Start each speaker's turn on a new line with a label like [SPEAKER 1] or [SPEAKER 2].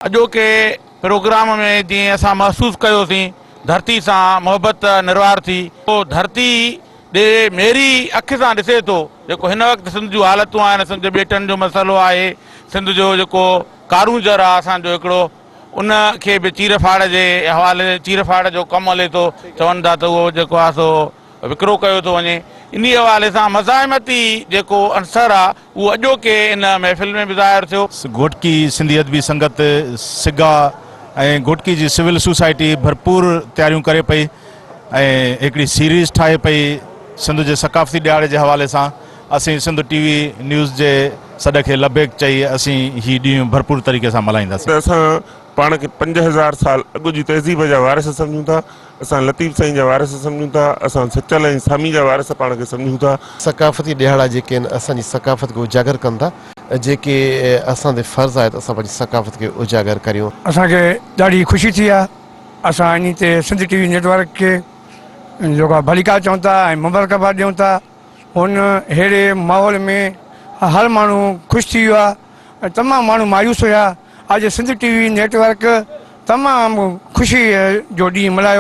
[SPEAKER 1] اڄوڪي پروگرام ۾ جيئن اسان محسوس ڪيوسين ڌرتي سان محبت نروار ٿي. ڌرتي ڏي ميري اک سان ڏسي ٿو جيڪو هن وقت سنڌ جون حالتون آهن سنڌ جي ٻيٽن جو مسئلو آهي سنڌ جو جيڪو ڪارونجهر آهي اسان جو هڪڙو ان کي به چير ڦاڙ جي حوالي چير ڦاڙ جو ڪم هلي ٿو چون ٿا ته اهو جيڪو آهي سو وڪرو ڪيو ٿو وڃي انهي حوالي سان مزاحمتي جيڪو عنصر آ اهو اڄوڪي ان محفل ۾ به ظاهر ٿيو.
[SPEAKER 2] گهوٽڪي سنڌي ادبي سنگت، سگا ۽ گهوٽڪي جي سول سوسائٽي ڀرپور تياريون ڪري پئي ۽ هڪڙي سيريز ٺاهي پئي سنڌ جي ثقافتي ڏهاڙي جي حوالي سان اسين سنڌ ٽي وي نيوز جي سڏ کي لبيڪ چئي اسين هي ڏينهن ڀرپور طريقي سان ملهائينداسين.
[SPEAKER 3] ته اسان پاڻ کي 5000 سال اڳ جي تهذيب جا وارث سمجهون ٿا، اسان لطيف سائين جا وارث سمجهون ٿا، اسان سچل ۽ سامي جا وارث پاڻ کي سمجهون ٿا.
[SPEAKER 4] ثقافتي ڏهاڙا جيڪي آهن اسان جي ثقافت کي اجاگر ڪن ٿا ۽ جيڪي اسان تي فرض آهي ته اسان پنهنجي ثقافت کي اجاگر ڪريون.
[SPEAKER 5] اسان کي ڏاڍي خوشي ٿي آهي اسان انهي تي سنڌ ٽي وي نيٽ ورڪ کي جيڪو آهي ڀليڪار چئون ٿا ۽ مبارڪباد ڏيون ٿا هن ههڙي ماحول ۾ هر ماڻهو خوش ٿي ويو آهي ۽ تمام ماڻهو مايوس هيا اڄ سنڌ ٽي وي نيٽ ورڪ تمام خوشي جو ڏينهن ملهايو.